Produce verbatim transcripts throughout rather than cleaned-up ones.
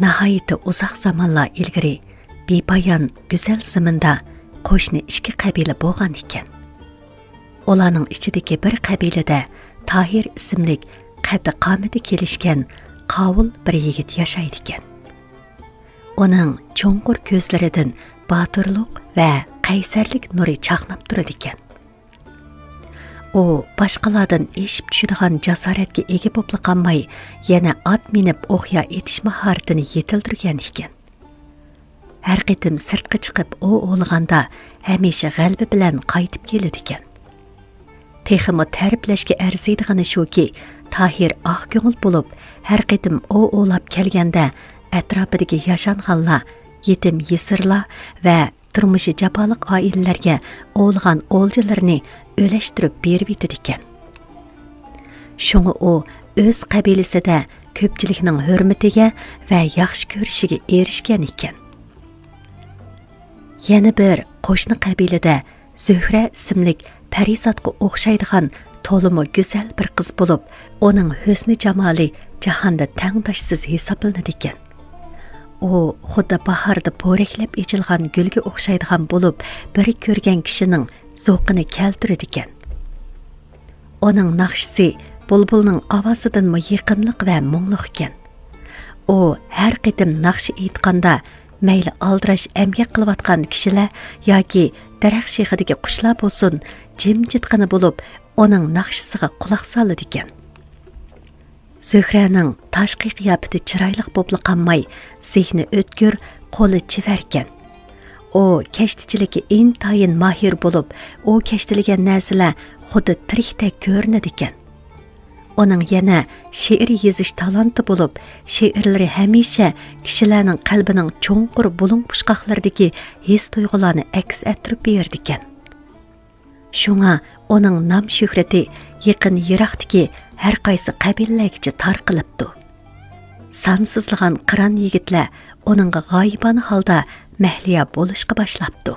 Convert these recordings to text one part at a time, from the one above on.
ناھايىتى ئۇزاق زامانلار ئىلگىرى بىپايان گۈزەل زېمىندا قوشنا ئىككى قەبىلە بولغان ئىكەن. ئۇلارنىڭ ئىچىدىكى بىر قەبىلىدە تاھىر ئىسىملىك قەددى-قامىتى كېلىشكەن قاۋۇل بىر يىگىت ياشايدىكەن. ئۇنىڭ چوڭقۇر كۆزلىرىدىن باتۇرلۇق ۋە قەيسەرلىك نۇرى چاقناپ تۇرىدىكەن. ئۇ باشقىلاردىن ئېشىپ چۈشىدىغان جاسارەتكە ئىگە بولۇپلا قالماي، يەنە ئات مىنىپ ئوقيا ئېتىش ماھارىتىنى يېتىلدۈرگەن ئىكەن. ھەر قېتىم سىرتقا چىقىپ ئوۋ ئوۋلىغاندا، ھەمىشە غەلىبە بىلەن قايتىپ كېلىدىكەن. تېخىمۇ تەرىپلەشكە ئەرزىيدىغىنى شۇكى، تاھىر ئاق كۆڭۈل بولۇپ، ھەر قېتىم ئوۋ ئوۋلاپ كەلگەندە، ئەتراپىدىكى ياشانغانلار، يېتىم-يېسىرلار ۋە تۇرمۇشى جاپالىق ئائىلىلەرگە ئوۋلىغان ئولجىلىرىنى ئۈلەشتۈرۈپ بېرىۋېتىدىكەن. شۇڭا ئۇ ئۆز قەبىلىسىدە كۆپچىلىكنىڭ ھۆرمىتىگە ۋە ياخشى كۆرۈشىگە ئېرىشكەن ئىكەن. يەنە بىر قوشنا قەبىلىدە زۆھرە ئىسىملىك پەرىزاتقا ئوخشايدىغان تولىمۇ گۈزەل بىر قىز بولۇپ، ئۇنىڭ ھۆسنى-جامالى جاھاندا تەڭداشسىز ھېسابلىنىدىكەن. ئۇ خۇددى باھاردا پورەكلەپ ئېچىلغان گۈلگە ئوخشايدىغان بولۇپ، بىر كۆرگەن كىشىنىڭ زوقىنى كەلتۈرىدىكەن. ئۇنىڭ ناخشىسى بۇلبۇلنىڭ ئاۋازىدىنمۇ يېقىملىق ۋە مۇڭلۇق ئىكەن. ئۇ ھەر قېتىم ناخشا ئېيتقاندا، مەيلى ئالدىراش ئەمگەك قىلىۋاتقان كىشىلەر ياكى دەرەخ شېخىدىكى قۇشلار بولسۇن، جىمجىتقىنا بولۇپ، ئۇنىڭ ناخشىسىغا قۇلاق سالىدىكەن. زۆھرەنىڭ تاشقى قىياپىتى چىرايلىق بولۇپلا قالماي، زېھنى ئۆتكۈر، قولى چېۋەركەن. ئۇ كەشتىچىلىككە ئىنتايىن ماھىر بولۇپ، ئۇ كەشتىلىگەن نەرسىلەر خۇددى تىرىكتەك كۆرۈنىدىكەن. ئۇنىڭ يەنە شېئىر يېزىش تالانتى بولۇپ، شېئىرلىرى ھەمىشە كىشىلەرنىڭ قەلبىنىڭ چوڭقۇر بۇلۇڭ-پۇچقاقلىرىدىكى ھېس-تۇيغۇلارنى ئەكس ئەتتۈرۈپ بېرىدىكەن. شۇڭا ئۇنىڭ نام-شۆھرىتى يېقىن-يىراقتىكى ھەرقايسى قەبىلىلەرگىچە تارقىلىپتۇ. سانسىزلىغان قىران يىگىتلەر ئۇنىڭغا غايىبانە ھالدا مەھلىيا بولۇشقا باشلاپتۇ.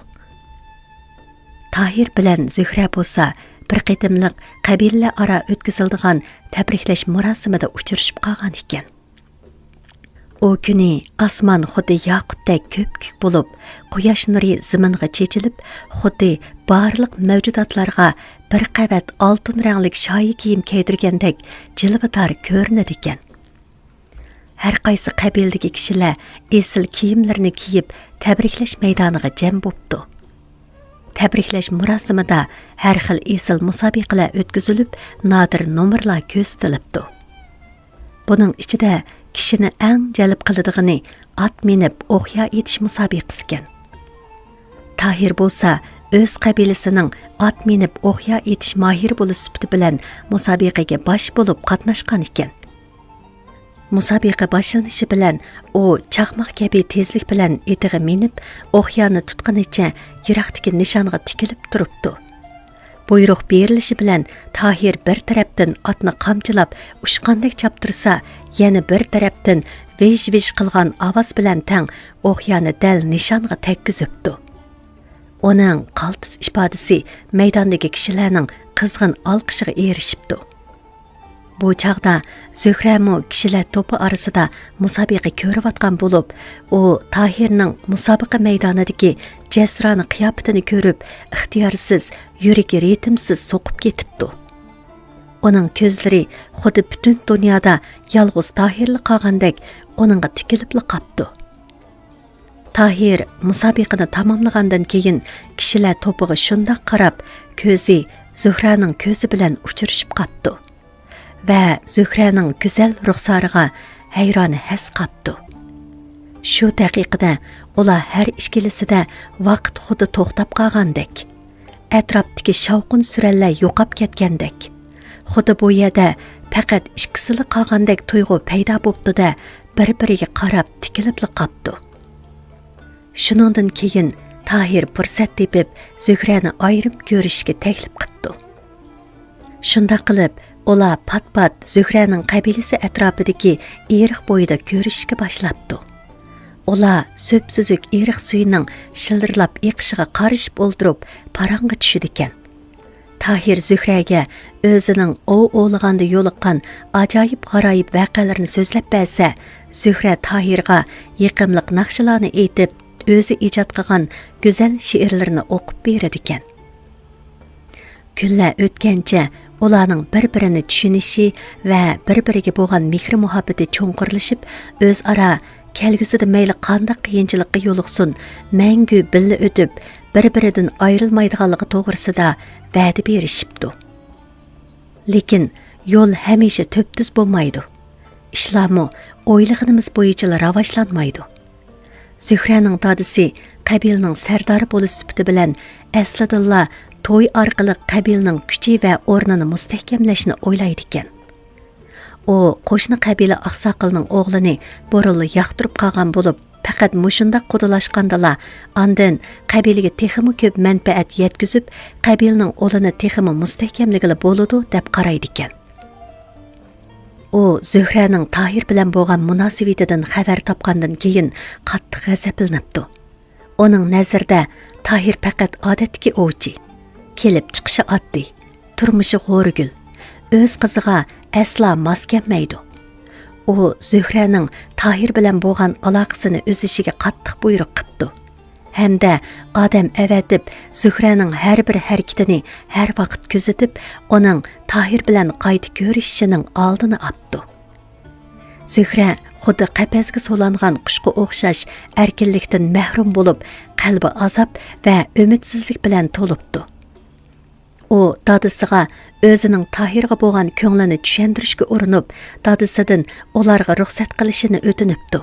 تاھىر بىلەن زۆھرە بولسا بىر قېتىملىق قەبىلىلەر ئارا ئۆتكۈزۈلىدىغان تەبرىكلەش مۇراسىمىدا ئۇچرىشىپ قالغان ئىكەن. ئۇ كۈنى ئاسمان خۇددى ياقۇتتەك كۆپكۆك بولۇپ، قۇياش نۇرى زېمىنغا چېچىلىپ، خۇددى بارلىق مەۋجۇداتلارغا بىر قەۋەت ئالتۇن رەڭلىك شايى كىيىم كىيدۈرگەندەك جىلۋىدار كۆرۈنىدىكەن. ھەرقايسى قەبىلىدىكى كىشىلەر ئېسىل كىيىملىرىنى كىيىپ، تەبرىكلەش مەيدانىغا جەم بوپتۇ. تەبرىكلەش مۇراسىمىدا ھەر خىل ئېسىل مۇسابىقىلەر ئۆتكۈزۈلۈپ، نادىر نومۇرلار كۆرسىتىلىپتۇ. بۇنىڭ ئىچىدە كىشىنى ئەڭ جەلپ قىلىدىغىنى ئات مىنىپ ئوقيا ئېتىش مۇسابىقىسىكەن. تاھىر بولسا ئۆز قەبىلىسىنىڭ ئات مىنىپ ئوقيا ئېتىش ماھىرى بولۇش سۈپىتى بىلەن مۇسابىقىگە باش بولۇپ قاتناشقان ئىكەن. مۇسابىقە باشلىنىشى بىلەن ئۇ چاقماق كەبى تېزلىك بىلەن ئېتىغا مىنىپ، ئوقيانى تۇتقىنىچە يىراقتىكى نىشانغا تىكىلىپ تۇرۇپتۇ. بۇيرۇق بېرىلىشى بىلەن تاھىر بىر تەرەپتىن ئاتنى قامچىلاپ ئۇچقاندەك چاپتۇرسا، يەنە بىر تەرەپتىن ۋىژ-ۋىژ قىلغان ئاۋاز بىلەن تەڭ ئوقيانى دەل نىشانغا تەگكۈزۈپتۇ. ئۇنىڭ قالتىس ئىپادىسى مەيداندىكى كىشىلەرنىڭ قىزغىن ئالقىشىغا ئېرىشىپتۇ. بۇ چاغدا زۆھرەمۇ كىشىلەر توپى ئارىسىدا مۇسابىقە كۆرۈۋاتقان بولۇپ، ئۇ تاھىرنىڭ مۇسابىقە مەيدانىدىكى جەسۇرانە قىياپىتىنى كۆرۈپ، ئىختىيارسىز يۈرىكى رىتىمسىز سوقۇپ كېتىپتۇ. ئۇنىڭ كۆزلىرى خۇددى پۈتۈن دۇنيادا يالغۇز تاھىرلا قالغاندەك ئۇنىڭغا تىكىلىپلا قاپتۇ. تاھىر مۇسابىقىنى تاماملىغاندىن كېيىن، كىشىلەر توپىغا شۇنداق قاراپ، كۆزى زۆھرەنىڭ كۆزى بىلەن ئۇچرىشىپ قاپتۇ ۋە زۆھرەنىڭ گۈزەل رۇخسارىغا ھەيران ھەس قاپتۇ. شۇ دەقىقىدە ئۇلار ھەر ئىككىلىسىدە ۋاقىت خۇددى توختاپ قالغاندەك، ئەتراپتىكى شاۋقۇن-سۈرەنلەر يوقاپ كەتكەندەك، خۇددى بۇ يەردە پەقەت ئىككىسىلا قالغاندەك تۇيغۇ پەيدا بوپتۇ-دە، بىر-بىرىگە قاراپ تىكىلىپلا قاپتۇ. شۇنىڭدىن كېيىن تاھىر پۇرسەت تېپىپ، زۆھرەنى ئايرىم كۆرۈشۈشكە تەكلىپ قىپتۇ. شۇنداق قىلىپ، ئۇلار پات-پات زۆھرەنىڭ قەبىلىسى ئەتراپىدىكى ئېرىق بويىدا كۆرۈشۈشكە باشلاپتۇ. ئۇلار سۈپسۈزۈك ئېرىق سۈيىنىڭ شىلدىرلاپ ئېقىشىغا قارىشىپ ئولتۇرۇپ، پاراڭغا چۈشىدىكەن. تاھىر زۆھرەگە ئۆزىنىڭ ئوۋ ئوۋلىغاندا يولۇققان ئاجايىپ غارايىپ ۋەقەلىرىنى سۆزلەپ بەرسە، زۆھرە تاھىرغا يېقىملىق ناخشىلارنى ئېيتىپ، ئۆزى ئىجاد قىلغان گۈزەل شېئىرلىرىنى ئوقۇپ بېرىدىكەن. كۈنلەر ئۆتكەنچە ئۇلارنىڭ بىر-بىرىنى چۈشىنىشى ۋە بىر-بىرىگە بولغان مېھرى-مۇھەببىتى چوڭقۇرلىشىپ، ئۆزئارا كەلگۈسىدە مەيلى قانداق قىيىنچىلىققا يولۇقسۇن، مەڭگۈ بىللە ئۆتۈپ، بىر-بىرىدىن ئايرىلمايدىغانلىقى توغرىسىدا ۋەدە بېرىشىپتۇ. لېكىن يول ھەمىشە تۈپتۈز بولمايدۇ. ئىشلارمۇ ئويلىغىنىمىز بويىچىلا راۋاجلانمايدۇ. زۆھرەنىڭ دادىسى قەبىلىنىڭ سەردارى بولۇش سۈپىتى بىلەن ئەسلىدىنلا توي ئارقىلىق قەبىلىنىڭ كۈچى ۋە ئورنىنى مۇستەھكەملەشنى ئويلايدىكەن. ئۇ قوشنا قەبىلە ئاقساقىلىنىڭ ئوغلىنى بۇرۇنلا ياقتۇرۇپ قالغان بولۇپ، پەقەت مۇشۇنداق قۇدىلاشقاندىلا ئاندىن قەبىلىگە تېخىمۇ كۆپ مەنپەئەت يەتكۈزۈپ، قەبىلىنىڭ ئۇلىنى تېخىمۇ مۇستەھكەملىگىلى بولىدۇ، دەپ قارايدىكەن. ئۇ زۆھرەنىڭ تاھىر بىلەن بولغان مۇناسىۋىتىدىن خەۋەر تاپقاندىن كېيىن قاتتىق غەزەپلىنىپتۇ. ئۇنىڭ نەزىرىدە تاھىر پەقەت ئادەتتىكى ئوۋچى. كېلىپ چىقىشى ئاددىي، تۇرمۇشى غورىگىل، ئۆز قىزىغا ئەسلا ماس كەلمەيدۇ. ئۇ زۆھرەنىڭ تاھىر بىلەن بولغان ئالاقىسىنى ئۈزۈشىگە قاتتىق بۇيرۇق قىپتۇ. ھەمدە ئادەم ئەۋەتىپ، زۆھرەنىڭ ھەر بىر ھەرىكىتىنى ھەر ۋاقىت كۆزىتىپ، ئۇنىڭ تاھىر بىلەن قايتا كۆرۈشۈشىنىڭ ئالدىنى ئاپتۇ. زۆھرە خۇددى قەپەسكە سولانغان قۇشقا ئوخشاش ئەركىنلىكتىن مەھرۇم بولۇپ، قەلبى ئازاب ۋە ئۈمىدسىزلىك بىلەن تولۇپتۇ. ئۇ دادىسىغا ئۆزىنىڭ تاھىرغا بولغان كۆڭلىنى چۈشەندۈرۈشكە ئۇرۇنۇپ، دادىسىدىن ئۇلارغا رۇخسەت قىلىشىنى ئۆتۈنۈپتۇ.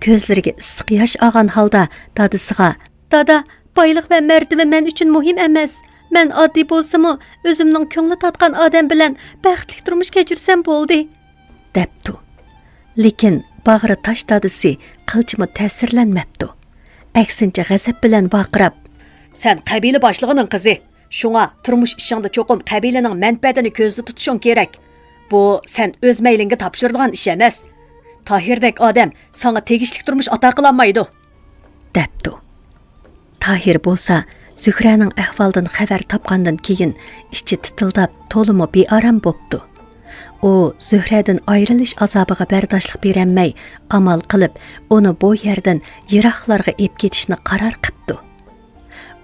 كۆزلىرىگە ئىسسىق ياش ئالغان ھالدا دادىسىغا، دادا، بايلىق ۋە مەرتىۋە مەن ئۈچۈن مۇھىم ئەمەس. مەن ئاددىي بولسىمۇ، ئۆزۈمنىڭ كۆڭلى تارتقان ئادەم بىلەن بەختلىك تۇرمۇش كەچۈرسەم بولدى، دەپتۇ. لېكىن باغرى تاش دادىسى قىلچىمۇ تەسىرلەنمەپتۇ. ئەكسىنچە غەزەپ بىلەن ۋارقىراپ، سەن قەبىلە باشلىقىنىڭ قىزى. شۇڭا تۇرمۇش ئىشىڭدا چوقۇم قەبىلىنىڭ مەنپەئەتىنى كۆزدە تۇتۇشۇڭ كېرەك. بۇ سەن ئۆز مەيلىڭگە تاپشۇرىدىغان ئىش ئەمەس. تاھىردەك ئادەم ساڭا تېگىشلىك تۇرمۇش ئاتا قىلالمايدۇ، دەپتۇ. تاھىر بولسا زۆھرەنىڭ ئەھۋالىدىن خەۋەر تاپقاندىن كېيىن ئىچى تىتىلداپ، تولىمۇ بىئارام بوپتۇ. ئۇ زۆھرەدىن ئايرىلىش ئازابىغا بەرداشلىق بېرەلمەي، ئامال قىلىپ ئۇنى بۇ يەردىن يىراقلارغا ئېلىپ كېتىشنى قارار قىپتۇ.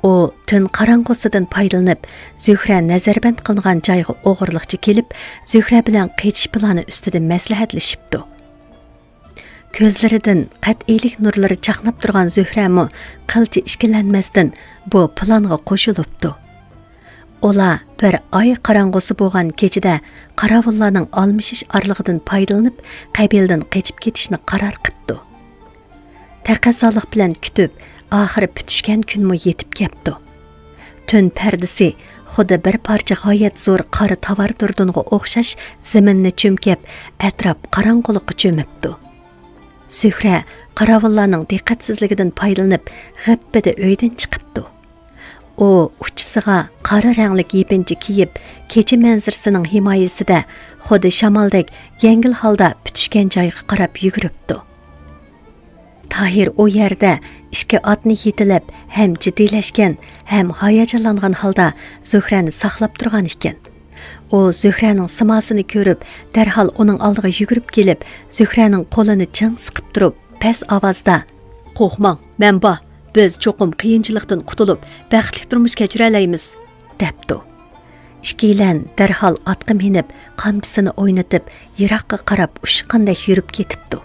ئۇ تۈن قاراڭغۇسىدىن پايدىلىنىپ، زۆھرە نەزەربەند قىلىنغان جايغا ئوغرىلىقچە كېلىپ، زۆھرە بىلەن قېچىش پىلانى ئۈستىدە مەسلىھەتلىشىپتۇ. كۆزلىرىدىن قەتئىيلىك نۇرلىرى چاقناپ تۇرغان زۆھرەمۇ قىلچە ئىككىلەنمەستىن بۇ پىلانغا قوشۇلۇپتۇ. ئۇلار بىر ئاي قاراڭغۇسى بولغان كېچىدە قاراۋۇللارنىڭ ئالمىشىش ئارىلىقىدىن پايدىلىنىپ، قەبىلىدىن قېچىپ كېتىشنى قارار قىپتۇ. تەقەززالىق بىلەن كۈتۈپ، ئاخىرى پۈتۈشكەن كۈنمۇ يېتىپ كەپتۇ. تۈن پەردىسى خۇددى بىر پارچە غايەت زور قارا تاۋار دۇردۇنغا ئوخشاش زېمىننى چۈمكەپ، ئەتراپ قاراڭغۇلۇققا چۆمۈپتۇ. زۆھرە قاراۋۇللارنىڭ دىققەتسىزلىكىدىن پايدىلىنىپ، غىپپىدە ئۆيدىن چىقىپتۇ. ئۇ ئۇچىسىغا قارا رەڭلىك يېپىنچا كىيىپ، كېچە مەنزىرىسىنىڭ ھىمايىسىدە خۇددى شامالدەك يەڭگىل ھالدا پۈتۈشكەن جايغا قاراپ يۈگۈرۈپتۇ. تاھىر ئۇ يەردە ئىككى ئاتنى يېتىلەپ، ھەم جىددىيلەشكەن، ھەم ھاياجانلانغان ھالدا زۆھرەنى ساقلاپ تۇرغان ئىكەن. ئۇ زۆھرەنىڭ سىماسىنى كۆرۈپ، دەرھال ئۇنىڭ ئالدىغا يۈگۈرۈپ كېلىپ، زۆھرەنىڭ قولىنى چىڭ سىقىپ تۇرۇپ، پەس ئاۋازدا، قورقماڭ، مەن بار، بىز چوقۇم قىيىنچىلىقتىن قۇتۇلۇپ، بەختلىك تۇرمۇش كەچۈرەلەيمىز، دەپتۇ. ئىككىيلەن دەرھال ئاتقا مىنىپ، قامچىسىنى ئوينىتىپ، يىراققا قاراپ ئۇچقاندەك يۈرۈپ كېتىپتۇ.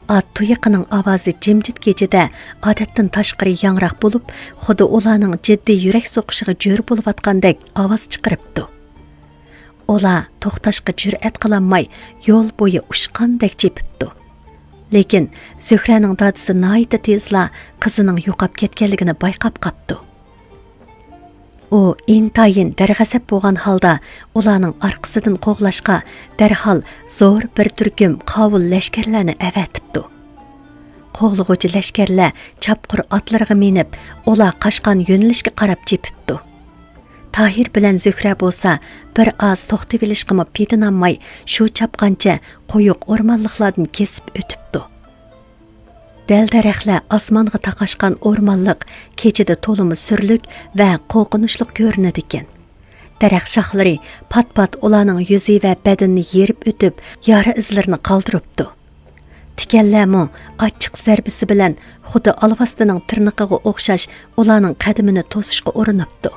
ئات تۇيىقىنىڭ ئاۋازى جىمجىت كېچىدە ئادەتتىن تاشقىرى ياڭراق بولۇپ، خۇددى ئۇلارنىڭ جىددىي يۈرەك سوقۇشىغا جۆر بولۇۋاتقاندەك ئاۋاز چىقىرىپتۇ. ئۇلار توختاشقا جۈرئەت قىلالماي، يول بويى ئۇچقاندەك چېپىپتۇ. لېكىن زۆھرەنىڭ دادىسى ناھايىتى تېزلا قىزىنىڭ يوقاپ كەتكەنلىكىنى بايقاپ قاپتۇ. ئۇ ئىنتايىن دەرغەزەپ بولغان ھالدا ئۇلارنىڭ ئارقىسىدىن قوغلاشقا، دەرھال زور بىر تۈركۈم قاۋۇل لەشكەرلەرنى ئەۋەتىپتۇ. قوغلىغۇچى لەشكەرلەر چاپقۇر ئاتلىرىغا مىنىپ، ئۇلار قاچقان يۆنىلىشكە قاراپ چېپىپتۇ. تاھىر بىلەن زۆھرە بولسا بىر ئاز توختىۋېلىشقىمۇ پېتىنالماي، شۇ چاپقانچە قويۇق ئورمانلىقلاردىن كېسىپ ئۆتۈپتۇ. دەل-دەرەخلەر ئاسمانغا تاقاشقان ئورمانلىق كېچىدە تولىمۇ سۈرلۈك ۋە قورقۇنچلۇق كۆرۈنىدىكەن. دەرەخ شاخلىرى پات-پات ئۇلارنىڭ يۈزى ۋە بەدىنىنى يېرىپ ئۆتۈپ، يارا ئىزلىرىنى قالدۇرۇپتۇ. تىكەنلەرمۇ ئاچچىق زەربىسى بىلەن خۇددى ئالۋاستىنىڭ تىرنىقىغا ئوخشاش ئۇلارنىڭ قەدىمىنى توسۇشقا ئۇرۇنۇپتۇ.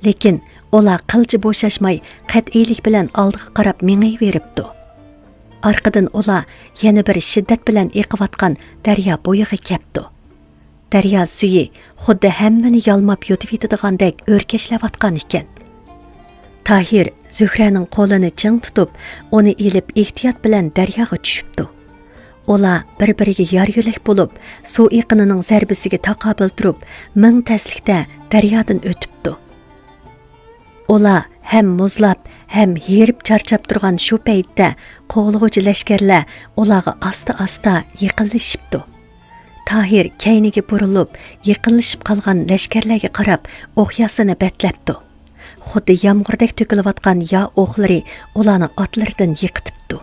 لېكىن ئۇلار قىلچە بوشاشماي، قەتئىيلىك بىلەن ئالدىغا قاراپ مېڭىۋېرىپتۇ. ئارقىدىن ئۇلار يەنە بىر شىددەت بىلەن ئېقىۋاتقان دەريا بويىغا كەپتۇ. دەريا سۈيى خۇددى ھەممىنى يالماپ يۇتۇۋېتىدىغاندەك ئۆركەشلەۋاتقان ئىكەن. تاھىر زۆھرەنىڭ قولىنى چىڭ تۇتۇپ، ئۇنى ئېلىپ ئېھتىيات بىلەن دەرياغا چۈشۈپتۇ. ئۇلار بىر-بىرىگە يار-يۆلەك بولۇپ، سۇ ئېقىنىنىڭ زەربىسىگە تاقابىل تۇرۇپ، مىڭ تەسلىكتە دەريادىن ئۆتۈپتۇ. ئۇلار ھەم مۇزلاپ، ھەم ھېرىپ چارچاپ تۇرغان شۇ پەيتتە قوغلىغۇچى لەشكەرلەر ئۇلارغا ئاستا-ئاستا يېقىنلىشىپتۇ. تاھىر كەينىگە بۇرۇلۇپ، يېقىنلىشىپ قالغان لەشكەرلەرگە قاراپ ئوق ياسىنى بەتلەپتۇ. خۇددى يامغۇردەك تۆكۈلۈۋاتقان يا ئوقلىرى ئۇلارنىڭ ئاتلىرىدىن يىقىتىپتۇ.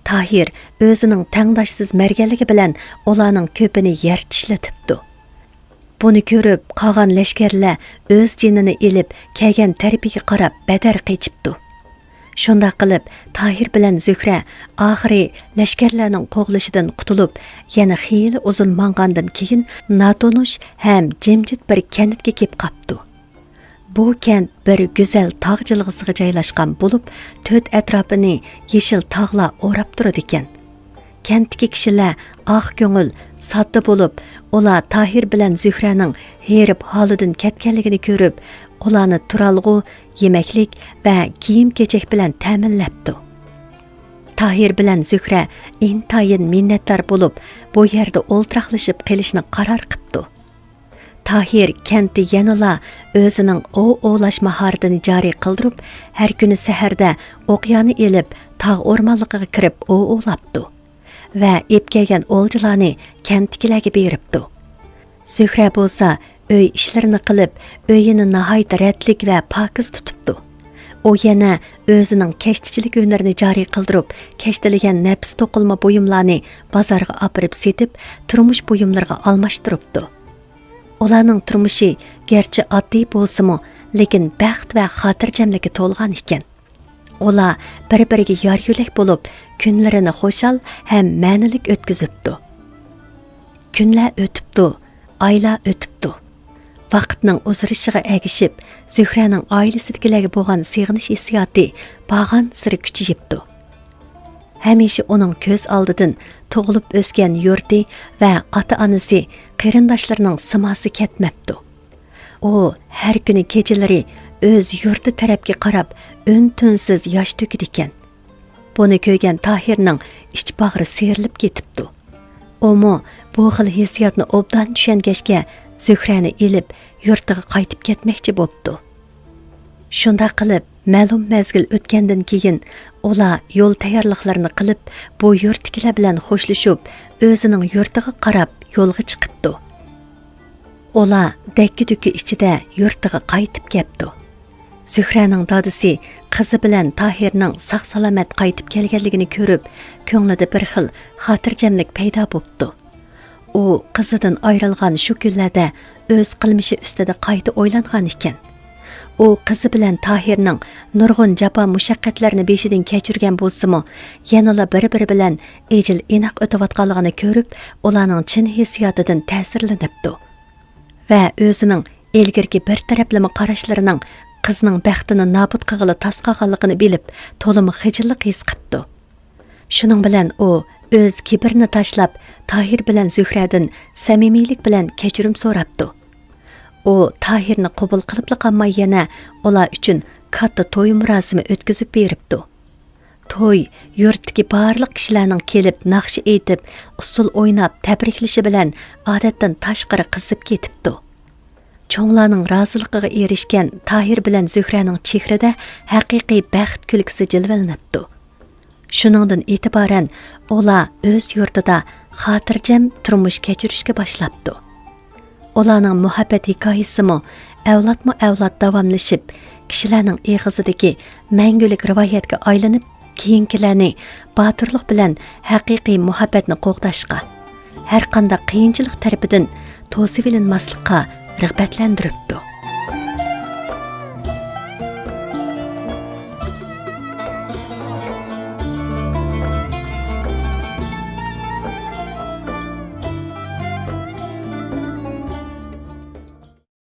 تاھىر ئۆزىنىڭ تەڭداشسىز مەرگەنلىكى بىلەن ئۇلارنىڭ كۆپىنى يەر چىشلىتىپتۇ. بۇنى كۆرۈپ، قالغان لەشكەرلەر ئۆز جېنىنى ئېلىپ، كەلگەن تەرىپىگە قاراپ بەدەر قېچىپتۇ. شۇنداق قىلىپ، تاھىر بىلەن زۆھرە ئاخىرى لەشكەرلەرنىڭ قوغلىشىدىن قۇتۇلۇپ، يەنە خېلى ئۇزۇن ماڭغاندىن كېيىن، ناتونۇش ھەم جىمجىت بىر كەنتكە كېلىپ قاپتۇ. بۇ كەنت بىر گۈزەل تاغ جىلغىسىغا جايلاشقان بولۇپ، تۆت ئەتراپىنى يېشىل تاغلار ئوراپ تۇرىدىكەن. كەنتتىكى كىشىلەر ئاق كۆڭۈل، ساددا بولۇپ، ئۇلار تاھىر بىلەن زۆھرەنىڭ ھېرىپ ھالىدىن كەتكەنلىكىنى كۆرۈپ، ئۇلارنى تۇرالغۇ، يېمەكلىك ۋە كىيىم-كېچەك بىلەن تەمىنلەپتۇ. تاھىر بىلەن زۆھرە ئىنتايىن مىننەتدار بولۇپ، بۇ يەردە ئولتۇراقلىشىپ قېلىشنى قارار قىپتۇ. تاھىر كەنتتە يەنىلا ئۆزىنىڭ ئوۋ ئوۋلاش ماھارىتىنى جارى قىلدۇرۇپ، ھەر كۈنى سەھەردە ئوقيانى ئېلىپ، تاغ ئورمانلىقىغا كىرىپ ئوۋ ئوۋلاپتۇ ۋە ئېلىپ كەلگەن ئولجىلارنى كەنتتىكىلەرگە بېرىپتۇ. زۆھرە بولسا ئۆي ئىشلىرىنى قىلىپ، ئۆيىنى ناھايىتى رەتلىك ۋە پاكىز تۇتۇپتۇ. ئۇ يەنە ئۆزىنىڭ كەشتىچىلىك ھۈنىرىنى جارى قىلدۇرۇپ، كەشتىلىگەن نەپىس توقۇلما بۇيۇملارنى بازارغا ئاپىرىپ سېتىپ، تۇرمۇش بۇيۇملىرىغا ئالماشتۇرۇپتۇ. ئۇلارنىڭ تۇرمۇشى گەرچە ئاددىي بولسىمۇ، لېكىن بەخت ۋە خاتىرجەملىككە تولغان ئىكەن. ئۇلار بىر-بىرىگە يار-يۆلەك بولۇپ، كۈنلىرىنى خۇشال ھەم مەنىلىك ئۆتكۈزۈپتۇ. كۈنلەر ئۆتۈپتۇ، ئايلار ئۆتۈپتۇ. ۋاقىتنىڭ ئۇزىرىشىغا ئەگىشىپ، زۆھرەنىڭ ئائىلىسىدىكىلەرگە بولغان سېغىنىش ھېسسىياتى بارغانسېرى كۈچىيىپتۇ. ھەمىشە ئۇنىڭ كۆز ئالدىدىن تۇغۇلۇپ ئۆسكەن يۇرتى ۋە ئاتا-ئانىسى، قېرىنداشلىرىنىڭ سىماسى كەتمەپتۇ. ئۇ ھەر كۈنى كېچىلىرى ئۆز يۇرتى تەرەپكە قاراپ ئۈن-تىنسىز ياش تۆكىدىكەن. بۇنى كۆرگەن تاھىرنىڭ ئىچ باغرى سىيرىلىپ كېتىپتۇ. ئۇمۇ بۇ خىل ھېسسىياتنى ئوبدان چۈشەنگەچكە، زۆھرەنى ئېلىپ يۇرتىغا قايتىپ كەتمەكچى بوپتۇ. شۇنداق قىلىپ، مەلۇم مەزگىل ئۆتكەندىن كېيىن، ئۇلار يول تەييارلىقلىرىنى قىلىپ، بۇ يۇرتتىكىلەر بىلەن خوشلىشىپ، ئۆزىنىڭ يۇرتىغا قاراپ يولغا چىقىپتۇ. ئۇلار دەككە-دۈككە ئىچىدە يۇرتىغا قايتىپ كەپتۇ. زۆھرەنىڭ دادىسى قىزى بىلەن تاھىرنىڭ ساق-سالامەت قايتىپ كەلگەنلىكىنى كۆرۈپ، كۆڭلىدە بىر خىل خاتىرجەملىك پەيدا بوپتۇ. ئۇ قىزىدىن ئايرىلغان شۇ كۈنلەردە ئۆز قىلمىشى ئۈستىدە قايتا ئويلانغان ئىكەن. ئۇ قىزى بىلەن تاھىرنىڭ نۇرغۇن جاپا-مۇشەققەتلەرنى بېشىدىن كەچۈرگەن بولسىمۇ، يەنىلا بىر-بىرى بىلەن ئىجىل-ئىناق ئۆتۈۋاتقانلىقىنى كۆرۈپ، ئۇلارنىڭ چىن ھېسسىياتىدىن تەسىرلىنىپتۇ ۋە ئۆزىنىڭ ئىلگىرىكى بىر تەرەپلىمە قاراشلىرىنىڭ قىزنىڭ بەختىنى نابۇت قىلغىلى تاس قالغانلىقىنى بىلىپ، تولىمۇ خىجىللىق ھېس قىپتۇ. شۇنىڭ بىلەن ئۇ ئۆز كىبىرىنى تاشلاپ، تاھىر بىلەن زۆھرەدىن سەمىمىيلىك بىلەن كەچۈرۈم سوراپتۇ. ئۇ تاھىرنى قوبۇل قىلىپلا قالماي، يەنە ئۇلار ئۈچۈن كاتتا توي مۇراسىمى ئۆتكۈزۈپ بېرىپتۇ. توي يۇرتتىكى بارلىق كىشىلەرنىڭ كېلىپ ناخشا ئېيتىپ، ئۇسسۇل ئويناپ تەبرىكلىشى بىلەن ئادەتتىن تاشقىرى قىزىپ كېتىپتۇ. چوڭلارنىڭ رازىلىقىغا ئېرىشكەن تاھىر بىلەن زۆھرەنىڭ چېھرىدە ھەقىقىي بەخت كۈلكىسى جىلۋىلىنىپتۇ. شۇنىڭدىن ئېتىبارەن ئۇلار ئۆز يۇرتىدا خاتىرجەم تۇرمۇش كەچۈرۈشكە باشلاپتۇ. ئۇلارنىڭ مۇھەببەت ھېكايىسىمۇ ئەۋلادمۇ ئەۋلاد داۋاملىشىپ، كىشىلەرنىڭ ئېغىزىدىكى مەڭگۈلۈك رىۋايەتكە ئايلىنىپ، كېيىنكىلەرنى باتۇرلۇق بىلەن ھەقىقىي مۇھەببەتنى قوغداشقا، ھەرقانداق قىيىنچىلىق تەرىپىدىن توسۇۋېلىنماسلىققا رىغبەتلەندۈرۈپتۇ.